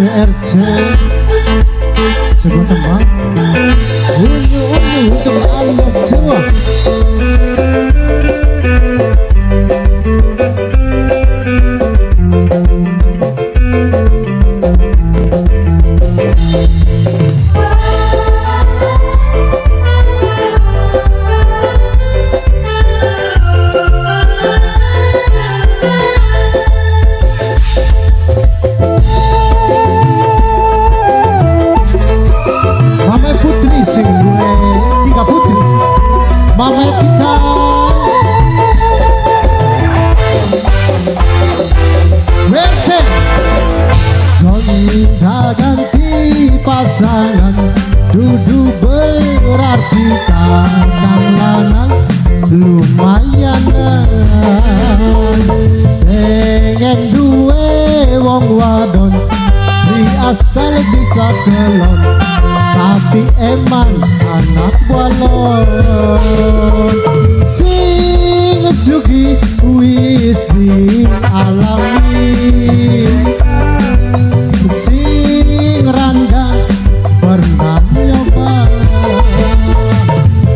WRC sebuah tembang unyu-unyu untuk Anda semua. Mama kita WRC gonta ganti pasangan dudu berarti kakang lanang lumayan pengen duwe wong wadon di asal bisa kelon tapi emang anak walon sing sugih wis dialami sing randa pernah nyoba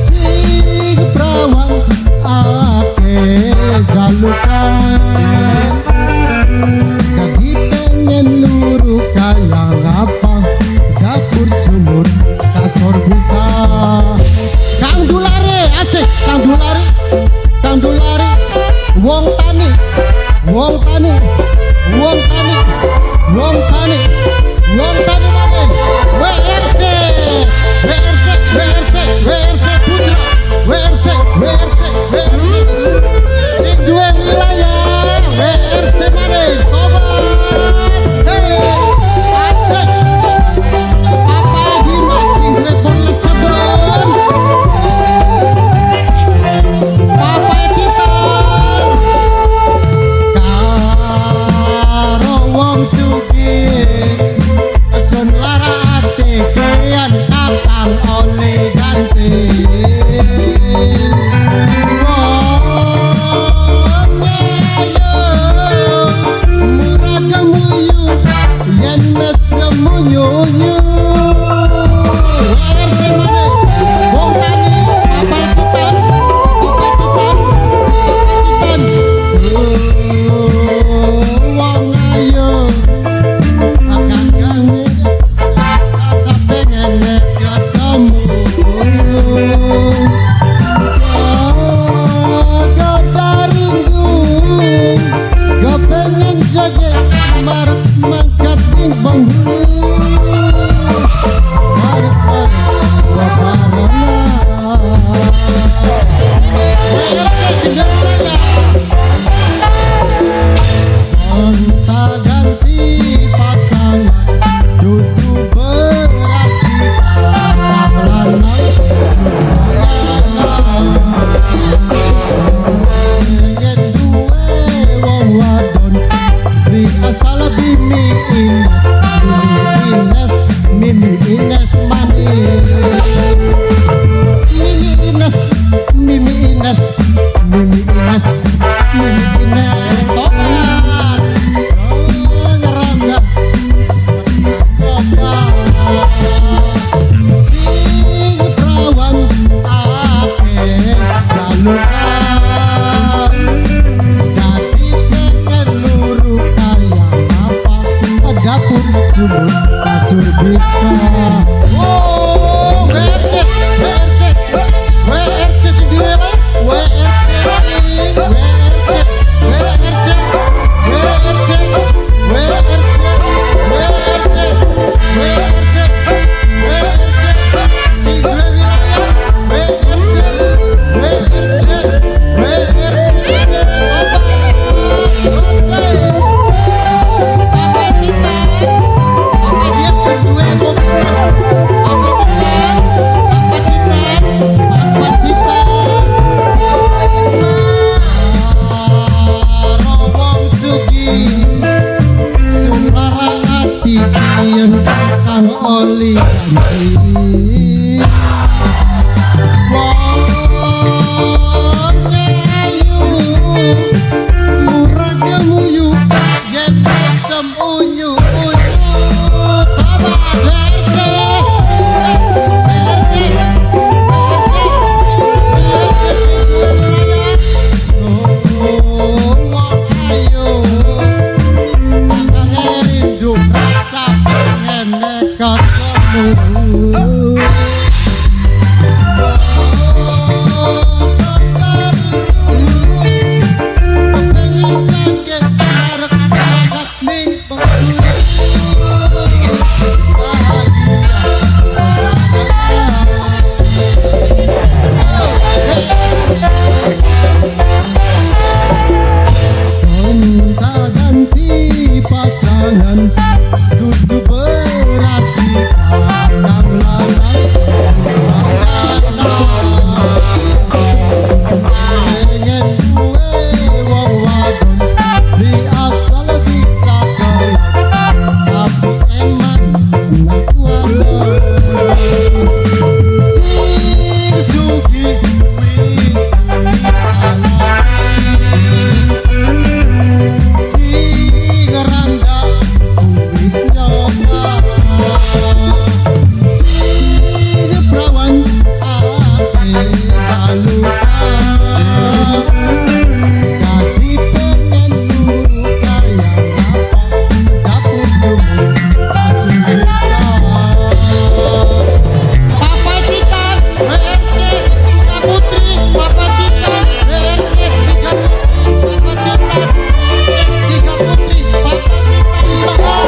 sing prawan akeh jalukan dadi pengen luru kaya ngapa dapur sumur kasor bisa. Kang Dulare asik, Kang Dulare, Kang Dulare, wong tani, wong tani, wong tani, wong tani, wong tani maneh. WRC, WRC, WRC, WRC Putra, WRC, WRC, WRC. Sing duwe wilayah WRC maneh, tobat. Hey, asik. Papa Dimas sing duwe Polres Sebron. Papa Titan karo wong sugih sun lara ati kean kakang oleh ganti wong ayo murah kemuyu yen mesem nyunyu. WRC maneh wong tani Papa Titan, Papa Titan, Papa Titan. Wong ayo kakang rasa pengen ketemu rindu gak pengen joget marut mangkat ning penghulu. Gonta ganti pasangan dudu berarti kakang lanang pengen duwe wong wadon di asal bimi Ines, Mimi Ines, Mimi Ines manis. Mimi Ines, Mimi Ines, Mimi Ines, Mimi Ines tobat. Ngerangga tobat. Sing prawan akeh jalukan dadi pengen luru kaya apa dapur sumur kasur bisa. Oh, WRC, WRC, WRC sing duwe WRC, WRC, WRC, WRC, WRC, WRC, WRC, WRC, sing duwe wilayah WRC, WRC, WRC, Papa Titan, Papa Diep sing duwe mobil. Papa Titan, Papa Titan, Papa Titan. Karo wong sugih sun lara ati yen kang oli ganti. Wong ayu murah kemuyu yen mesem unyu unyu. Ketemu. Ganti pasangan kudu berarti kang lanang pengen duwe wong wadon di asal bisa kelon tapi emang anak wadon sing sugih wis sing randa wis nyoba sing prawan ate jalukan dadi pengen kaya apa dapur sumur bisa. Papa Titan WRC Tiga Putri, Papa Titan WRC Tiga Putri, Papa Titan Tiga Putri, Papa Titan.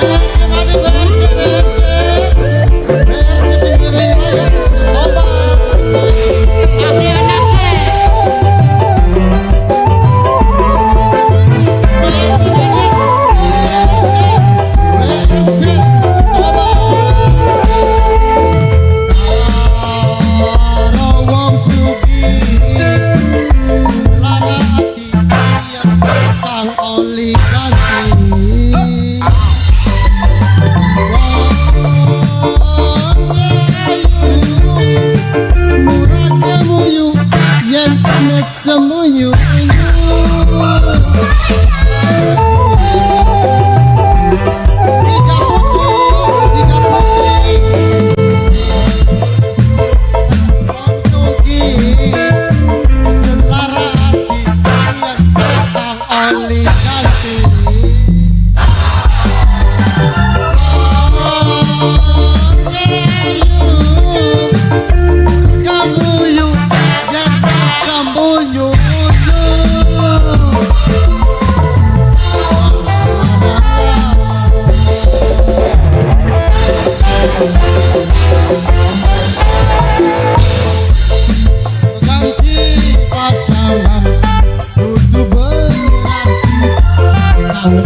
WRC mana WRC WRC WRC sing dhewe ayo coba. Ame anake. WRC WRC coba. Karo wong sugih lara ati kang oli ganti. Wong ayu murah kemuyu yen semuyu. Tiga putri, tiga putri. Wong sugih selara ati yen kang oli ganti. Wong ayu kamuyu yen semuyu. Ganti pasangan kudu berarti kang